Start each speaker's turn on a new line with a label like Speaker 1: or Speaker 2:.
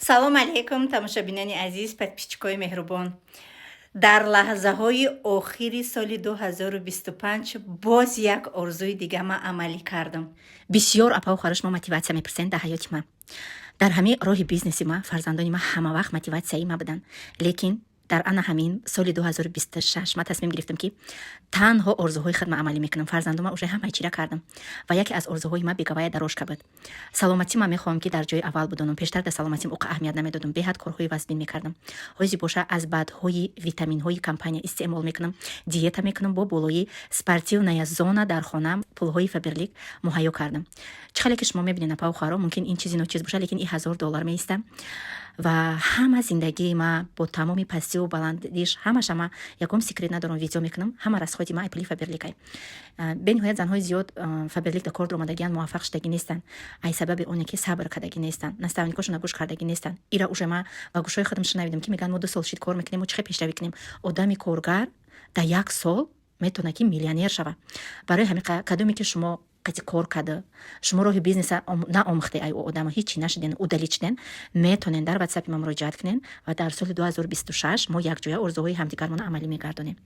Speaker 1: Салом алейкум, тамошобинони азиз, подписчикои меҳрубон. Дар лаҳзаҳои охири соли 2025 боз як орзуи дига ман амалӣ кардам. Бисёр апаву хоҳаро, шумо мотиватсия мепурсед. Дар ҳаёти ман, дар ҳамин роҳи бизнеси ман фарзандони ман ҳама вақт мотиватсияи ман буданд. Лекин дар ана ҳамин соли 2026 ман тасмим гирифтам, ки танҳо орзуҳои худма амалӣ мекунам. Фарзандома уже ҳамаи чира кардам ва яке аз орзуҳои ман беговая дорожка буд. Саломатӣ ман мехоҳам, ки дар ҷои аввал будонам. Пештар дар саломатим уқа аҳамият намедодам, беҳад корҳои вазнин мекардам. Ҳози боша аз БАДҳои, витаминҳои компания истеъмол мекунам, диета мекунам, бо болои спортивная зона дар хонаам пулҳои Фаберлик муҳайё кардам. Чӣ хеле ки шумо мебинед, апаву хоҳаро, мумкин ин чизи ночиз боша, лекин и 1000 доллар меиста. Ва ҳама зиндагии ма бо тамоми пастиву баландиш, ҳамаша ма ягон секрет надорам, видео мекунам. Ҳама расходи ма ай пули Фаберликай. Бениҳоят занҳои зиёд Фаберлик дар кор дуромадагиан, муваффақ шудагӣ нестанд, ай сабаби оне ки сабр кардагӣ нестанд, наставникошона гӯш кардагӣ нестанд. Ира уже ма ба гӯшҳои худам шунавидам, ки мегӯянд: «Мо 2 сол шид кор мекунем, мо чӣ хел пешравӣ кунем?» Одами коргар дар як сол метавонад, ки миллионер шавад. Барои ҳамин, кадоме ки шумо қати кор карда, шумо роҳи бизнеса наомӯхте, ай одама ҳичи нашиден, удалить шиден, метонен дар Ватсапи ма муроҷиат кунен ва дар соли 2026 мо якҷоя орзуҳои ҳамдигармона амалӣ мегардонем.